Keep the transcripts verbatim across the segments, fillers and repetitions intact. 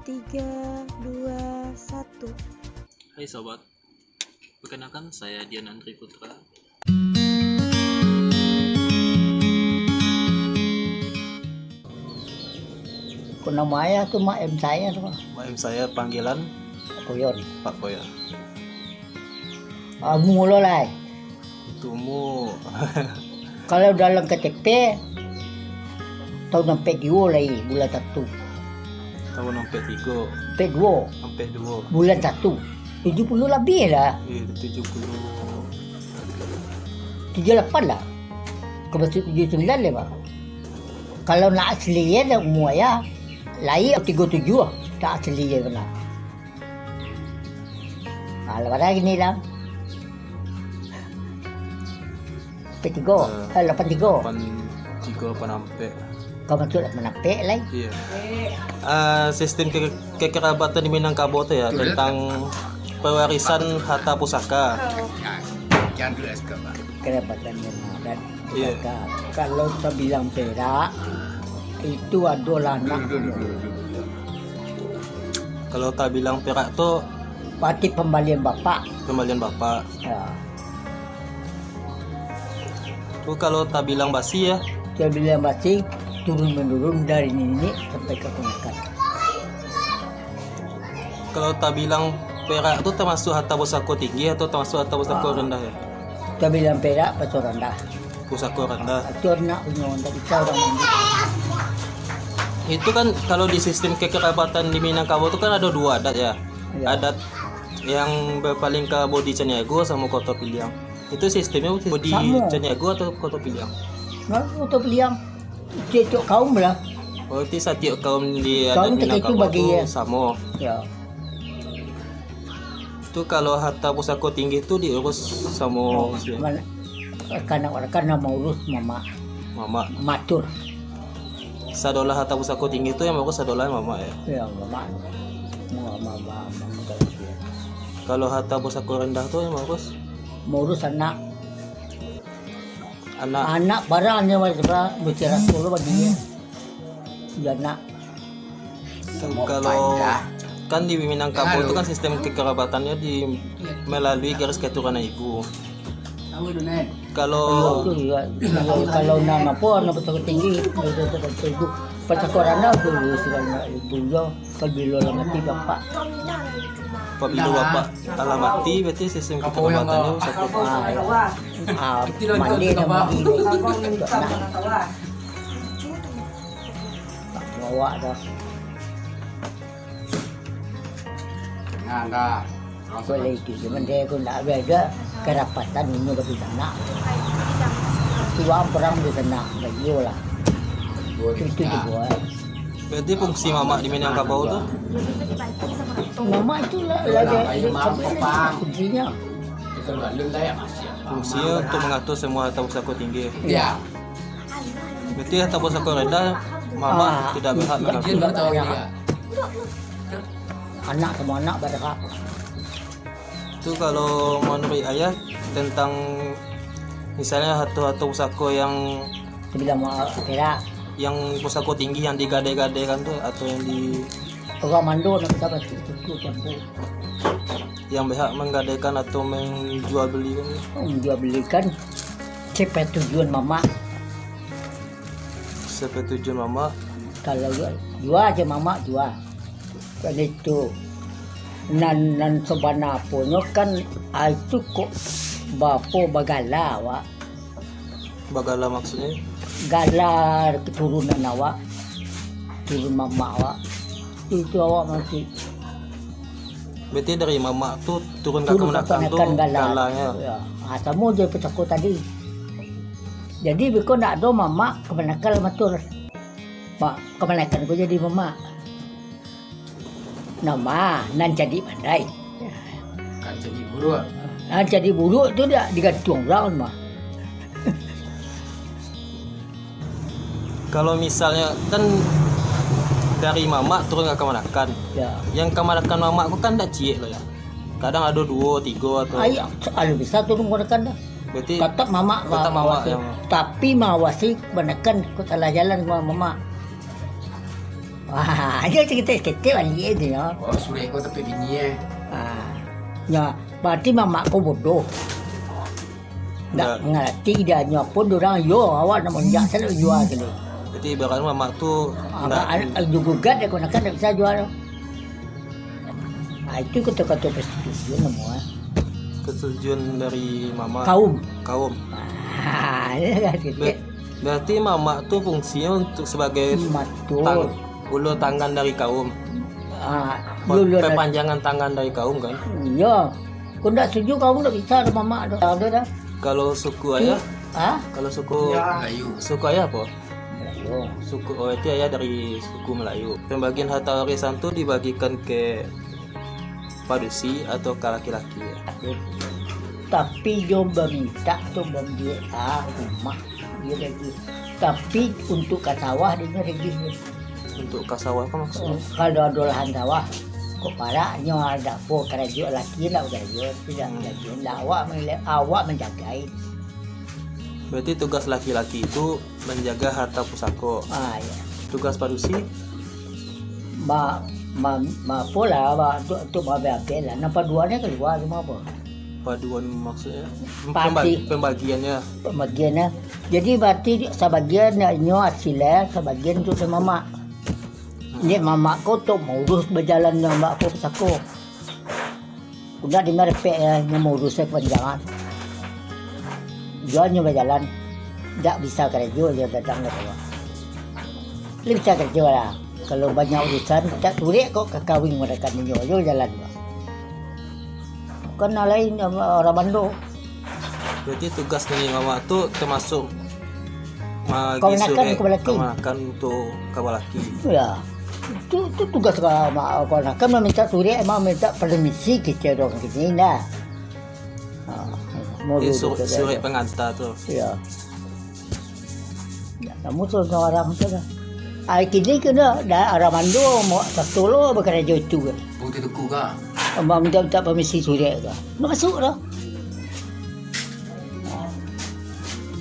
Tiga, dua, satu. Hai sobat, perkenalkan saya Dian Andri Putra. Ko namo ayah tu, Mak M saya tu, Mak. Mak M saya panggilan Pak Koyon. Pak Koyon. Ah, umua lo lai. Itu umua. Kalau dalam K T P, tahun ampek duo lai, bulan satu. Tahun ampek tigo. Ampek duo. Ampek duo. Bulan satu. Tujuh puluh labiah lah. Eh, tujuh puluh. Tujuh lapan lah. Ka masuak tujuh sembilan lah, Bang. Kalau nak asli ya, dah umua ya. Lahia tigo tujuh, tak asli ya kena. Ah, lapan lagi ni lah. Ampek tigo, eh, lapan tigo. Lapan tigo, lapan ampek. Kau masuak lapan ampek lai. Iya. Ah, sistem ke-, kekerabatan di Minangkabau tu ya, tentang pewarisan harta pusaka. Nah, jangan dulu, Kak. Kerabatan yang ada. Iya. Ka-, kalau tabilang perak, itu adolah anak. Kalau tabilang perak tu, berarti pambalian bapak. Pambalian bapak. Ya. Tu kalau tabilang basi, ya? Tabilang basi, turun menurun dari niniak sampai ka kamanakan. Kalau tabilang perak tu tamasuak harta pusako tinggi atau tamasuak harta pusako, ah, rendah, ya? Tabilang perak, pusako randah. Pusako randah. Itu anak punyo, ndak bisa urang ambiak. Itu kan kalau di sistem kekerabatan di Minangkabau tu kan ado duo adat, ya. Iya. Adat yang bapaling ka Bodi Caniago samo Koto Piliang. Itu sistemnyo Bodi Caniago atau Koto Piliang? Nah, Koto Piliang. Tiok-tiok kaum lah. Oh, itu satiok kaum di adat Minangkabau tu samo. Ya. Tu kalau harta pusako tinggi tu diurus samo, oh, sia? Kanak-kanak maurus mamak. Mamak. Matur. Sadolah harta pusako tinggi tu yang maurus sadolah mamak, ya? Ya, mamak. Mamak, mamak, mamak. Kalau harta pusako rendah tu yang maurus? Maurus anak. Anak. Anak barang nyo, Mas, ba-, bicara sepuluh bagi dia. Dia anak. Kalau kan di Minangkabau tu kan sistem kekerabatannya di, melalui garis keturunan ibu. Kalau itu juga, kalau nang apo, nang pusako tinggi, pusako randah tu, ibu yo. Apabilo lah mati bapak. Apabilo bapak lah mati, berarti sistem kekerabatan tu satu. Ah, mandi nang mandi. Nak bawa dah. Boleh itu, sementara aku nak beda kerapatan ini lebih tenang. Tuang perang di sana, beliau lah. Itu juga. Berarti fungsi mamak di Minangkabau tu? Mamak itu lah, lah, lah, fungsinya. Fungsinya untuk mengatur semua harta pusako tinggi. Ya. Berarti harta pusako rendah, mamak tidak berhak mengatur. Anak, semua anak berhak. Tu kalau menurut ayah, tentang misalnya harta-harta pusako yang terbilang ma-, perak, yang pusako tinggi yang digadai-gadaikan tu, atau yang di- Urang mando nak minta bantu cukup campur. Yang berhak menggadaikan atau menjual belikan tu? Oh, menjual belikan sepertujuan mamak. Sepertujuan mamak. Kalau jua, jua aja mamak, jua. Kan itu. Nan, nan sabana aponyo kan, ah, itu kok bapo bagala, Wak. Bagala maksudnya? Gala keturunan awak, turun mamak awak. Itu awak masih. Berarti dari mamak tu turun ka kamanakan tu gala. Gala, ya. Ya. Ah, samo jo pusako tadi. Jadi, beko ndak ado mamak, kamanakan lah matur. Mak, kamanakan ko jadi mamak. Nama nan jadi pandai. Kan jadi buruak. Nan jadi buruak tu dak digantuang urang mah. Kalau misalnya kan dari mamak turun ka kamanakan. Ya. Yang kamanakan mamak ko kan dak ciek lo ya. Kadang ado duo, tigo atau. Ai, kalau bisa turun kamanakan dah. Berarti tetap mamak tetap mamak mawasi. Yang. Tapi mawasi kamanakan ko salah jalan ma-, mamak. Ah, dia sakik-sakik baliak tu, yo. Oh, surek ko tapi bini, eh. Ah. Yo, berarti mamak ko bodoh. Ndak mangarati dia nyo pun, dorang, yo, awak nak manjak, saya nak jua tu. Jadi, ibarat mamak tu, ah, ndak, ah, jugugat dia, kau nak kan ndak bisa jua tu. Ah, itu kato-kato persetujuan namo, ah. Persetujuan dari mamak. Kaum. Kaum. Ah, ya, kan, Ber-, berarti mamak tu fungsinyo untuk sebagai tang-, ulun tangan dari kaum. Ah, pe-, ulun dari, perpanjangan tangan dari kaum, kan? Iyo. Kok ndak setuju, kaum ndak bisa ado mamak tu. Ado dah. Kalau suku ayah? Ha? Kalau suku Melayu. Suku ayah apa? Melayu. Suku, oh, itu ayah dari suku Melayu. Pembagian harta warisan tu dibagikan ke padusi atau ke laki-laki? Tapi jo bamintak tu, bambiak, ah, rumah, dia lagi. Tapi untuk ka sawah, dia lagi. Untuk ka sawah apa maksudnya? Kalau ado lahan sawah, kok paraknyo, ado apo karajo, laki ndak karajo, tidak karajo, ndak, awak mangilek, awak manjagai. Berarti tugas laki-laki itu manjaga harta pusako. Ah, iya. Tugas padusi? Ma-, ma-, ma-, apolah, ma-, tu, tu maabek-abek lah. Nan paduannyo kalua cuma apo? Paduan maksudnya? Pati. Pembagi-, pembagiannya. Pembagiannya. Jadi, berarti sabagian nyo hasilnyo, sabagian tu dari mamak. Dek mamak ko tu maurus bajalan jo mamak ko pusako. Udah di marepek ya, nyo maurus kepanjangan. Jualnyo bajalan, dak bisa karajo jo gadang kato. Lai bisa karajo lah. Kalau banyak urusan, tak turek kok ka kawin marakan inyo, jo jalan. Kan nan lain, urang bando. Berarti tugas niniak mamak tu termasuk magi kamanakan surek ka balaki. Kamanakan tu ka balaki. Ya. Tu, tu tugas ka ma-, kamanakan mamintak surek, mamintak permisi kito urang kini nah. Ha, jadi mulu sur-, tu surek panganta tu. Ya. Namo tu urang tu lah. Ari kini kena, dah, urang bando, mau satu lo bakarajo itu kan. Bukti tuku ka? Mamintak-mintak permisi surek ka. Ndak masuk dah.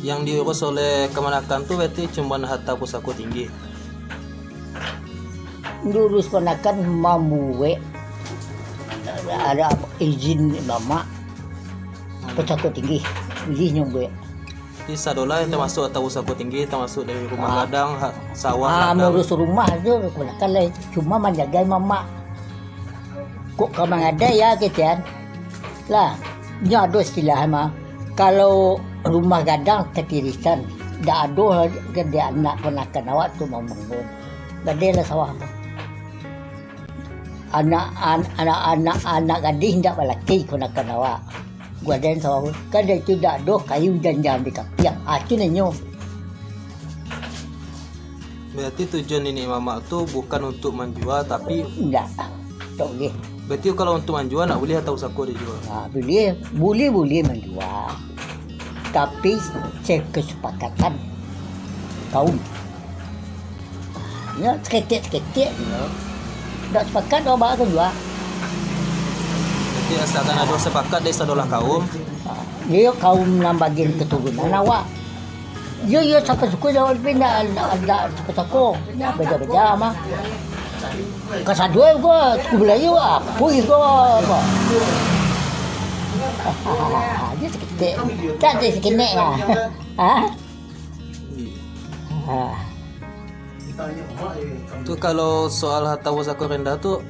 Yang diurus oleh kamanakan tu berarti cuman harta pusako tinggi. Diurus kamanakan mambuek, ado izin mamak, pusako tinggi, izinnyo buek. Di sadolah yang termasuk atau pusako tinggi, termasuk dari rumah gadang, ha-, sawah, ladang. Ah, mauruih rumah tu, kamanakan lai. Cuma manjagai mamak. Kok ka mangadai ya, kecekan. Lah, nyo ado istilah mah. Kalau rumah gadang katirisan, dak ado gadai anak kamanakan awak tu mambangun. Gadai lah sawah. Anak, an-, anak, anak, anak gadih indak balaki kamanakan awak. Gadai sawah, gadai tu dak doh kayu janjang di kapiang. Ah, tu nanyo. Berarti tujuan niniak mamak tu bukan untuk manjua, tapi indak. Tak boleh. Berarti kalau untuk manjua, ndak boleh atau pusako dijua? Ah, boleh. Boleh, boleh manjua. Tapi, sekesepakatan kaum. Ya, saketek-saketek je. Ndak sepakat, awak bawa ka jua. Jadi, asalkan ado sepakat dari sadolah kaum. Ha, iyo kaum nan bagian keturunan awak. Iyo, iyo, sako suku jawab, tapi ndak, ndak, ndak sako-sako. Ndak beda-beda mah. Kasadua ko, suku Melayu, apo iko, apo? Dia saketek. Tak ada saketek lah. Ha? Ha. Tu kalau soal harta pusako rendah tu,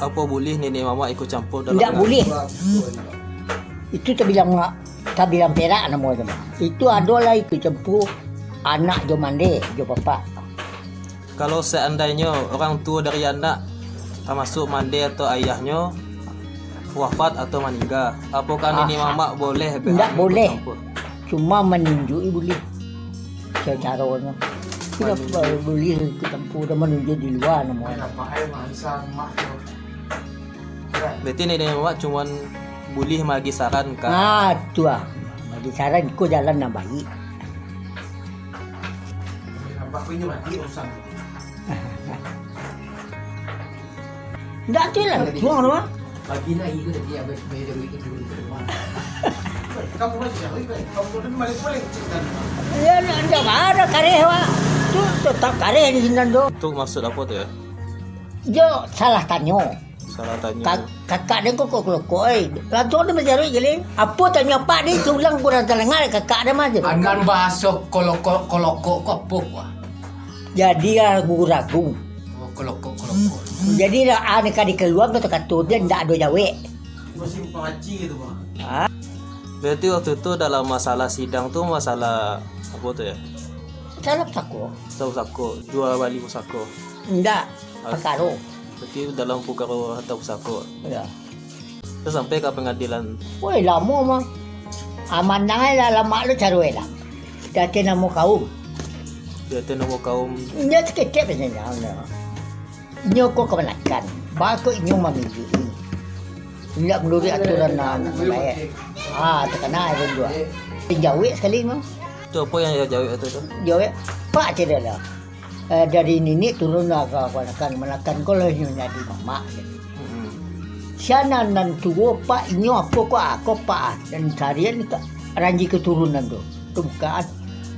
apo bulih niniak mamak ikut campur dalam? Indak bulih. Itu tabilang ma-, tabilang perak namo tu. Itu adolah ikut campur anak jo mandeh jo bapak. Kalau seandainyo orang tuo dari anak, tamasuak mandeh atau ayahnyo, wafat atau maningga, apokah niniak mamak boleh berhak ikut campur? Indak boleh. Cuma manunjuki bulih. Sacaronyo. Tidak boleh ikut campur dan manunjuk di lua namo. Berarti niniak mamak cuman bulih magi saran ka? Ah, tu ah. Magi saran, iko jalan nan baik. Ndak tu lah, tuang tu ah. Pagi lah, iko tadi abis bayar duit tu dulu ke rumah. Kamu aja, kamu tu maling-maling cerita. Ya, ndak, ndak ada kareh, Wak. Tu tetap kareh di sinan tu. Tu maksud apo tu yo? Yo salah tanyo. Salah tanyo. Ka-, kakak den kok kolokok, oi. Lansuang den bajaruik gali. Apo tanyo apak den, saulang kurang tadanga kakak den mah tu. Anan bahaso kolokok, kolokok ko apo, Pak? Jadi ragu-ragu. Oh, kolokok, kolokok. Jadi lah, ah, ka dikaluan kato-kato, den ndak ado jawek. Musim pangaci gitu, Pak. Ha? Berarti waktu tu dalam masalah sidang tu masalah apo tu yo? Salah pusako. Salah pusako, jual bali pusako. Ndak, ah, parkaro. Berarti dalam parkaro harta pusako. Yo. Terus sampai ka pangadilan. Woi, lamo mah. Ah, manang ai lah, lamak lo caro ai lah. Di ateh namo kaum. Di ateh namo kaum. Inyo saketek banyak nyo. Inyo ko kamanakan. Baa kok inyo mamilih. Indak manuruik aturan nan, nan lain. Ah, takana ado juo. Jawek sakali mah. Tu apo nan jawek tu, tu? Jawek, Pak, ceh dia lah. Eh, dari niniak turun lah ka kamanakan. Kamanakan ko lah inyo jadi mamak. Mm-mm. Sia nan, nan tuo, Pak, inyo apo ko, ah, ko, Pak, ah. Dan sarian ka ranji katurunan tu. Tu bukan.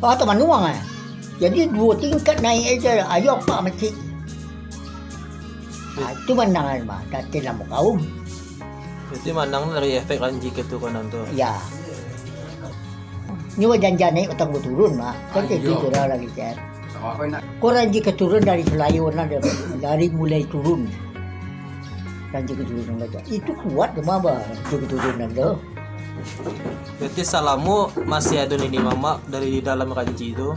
Ah, tu manuang, eh. Jadi, duo tingkat naiak aja. Ayo, Pak, masih. Ah, itu manang, mah. Datin namo kaum. Berarti manang dari efek ranji katurunan tu. Ya. Nyo bajanjian naiak, utang baturun mah. Kan. Ayo. Itu tu lah lagi, kan. Ko ranji katurunan dari Sulayo nah, dari, dari mulai turun. Ranji katurunan tu. Itu kuat tu mah, bah, ranji katurunan tu. Berarti salamo masih ado niniak mamak dari dalam ranji tu,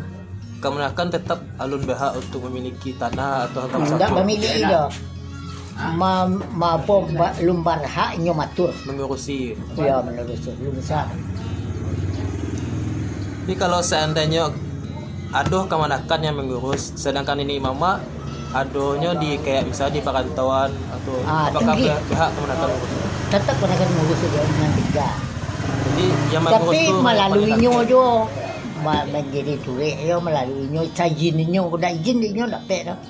kamanakan tetap alun berhak untuk mamiliki tanah atau harta pusako. Indak mamiliki doh. Ma-, ma-, apo, ba-, lum barhak inyo matur. Mangurusi. Iyo, mangurusi. Lum bisa. Tapi kalau seandainyo ado kamanakan yang mangurus, sadangkan niniak mamak adonyo di, kayak misalnya di parantauan atau, ah, apakah tinggi. Pihak kamanakan mangurus? Tetap kamanakan mangurus sajo dengan tiga. Jadi, yang mangurus tu malaluinyo jo, ma-, manjadi turuik yo malaluinyo, sajinnyo, ndak izin inyo ndak dapek doh.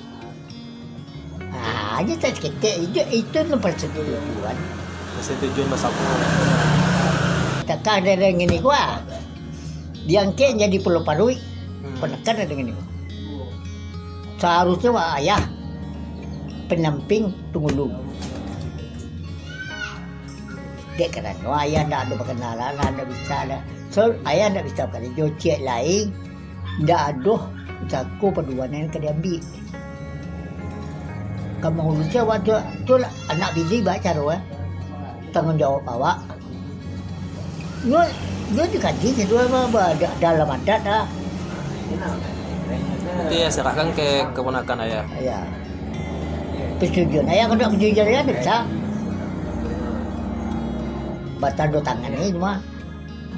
Ah, aja tak saketek. Itu, itu nan persetujuan. Persetujuan basamo. Takah dari ngini gua. Diangkek jadi pulau paruik. Hmm. Penekan ada ngini. Seharusnya wak ayah pendamping pangulu. Dek karano ayah ndak ado perkenalan, ndak bisa lah. So, ayah ndak bisa karajo, ciek lai ndak ado pusako paduan nan ka diambiak. Ka mangurusi awak tu, tu lah anak bini ba caro, eh. Tanggung jawab awak. Yo, yo dikaji situ apa, apa da-, dalam adat dah. Nanti ya serahkan ke keponakan ayah. Ya. Persetujuan ayah, kalau ndak persetujuan ayah, ndak bisa. Batando tangan ni cuma.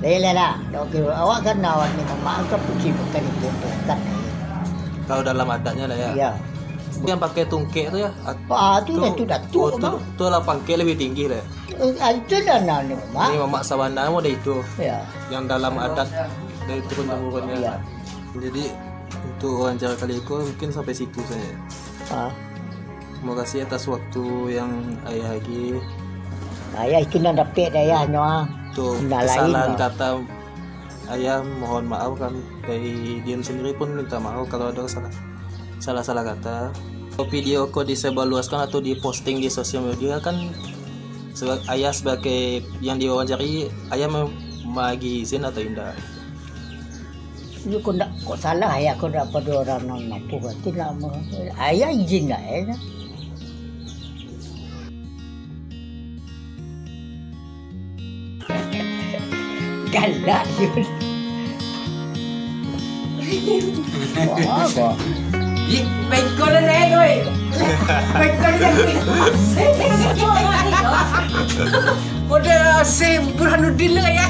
Leleh lah. Dah, oke, awak kan awak ni mamak kan puji bukan itu, bukan. Kalau dalam adatnya lah ya. Iya. Yang pakai tungkek tu ya? At-, ah, tu tu, dah, tu dah tu, oh, tu, Mak. Tu lah pangkek lebih tinggi lah. Eh, ah, itu dah nah ni, Mak. Ni mamak sabana mah dah itu. Iya. Yang dalam adat dari turun temurunnya. Iya. Jadi, untuk wawancara kali ini mungkin sampai situ saja. Ah. Terima kasih atas waktu yang ayah agi. Ayah itu nan dapek dek ayah nyo, ah. Untuk kesalahan kata ayah, mohon maaf kan. Dari Dion sendiri pun minta maaf kalau ada salah, salah-salah kata. Video ko disebarluaskan atau diposting di sosial media kan, seba-, ayah sebagai yang diwawancarai, ayah mem-, magi izin atau indak? Iyo, kok ndak, kok salah ayah, kok ndak pado urang nan mampu, berarti ndak mau. Ayah izin ndak, eh? Galak, Yun. Wah, kok. Ih, baik kau dah naik, oi. Baik kau dah naik. Kau dah si Burhanuddin lah, ya.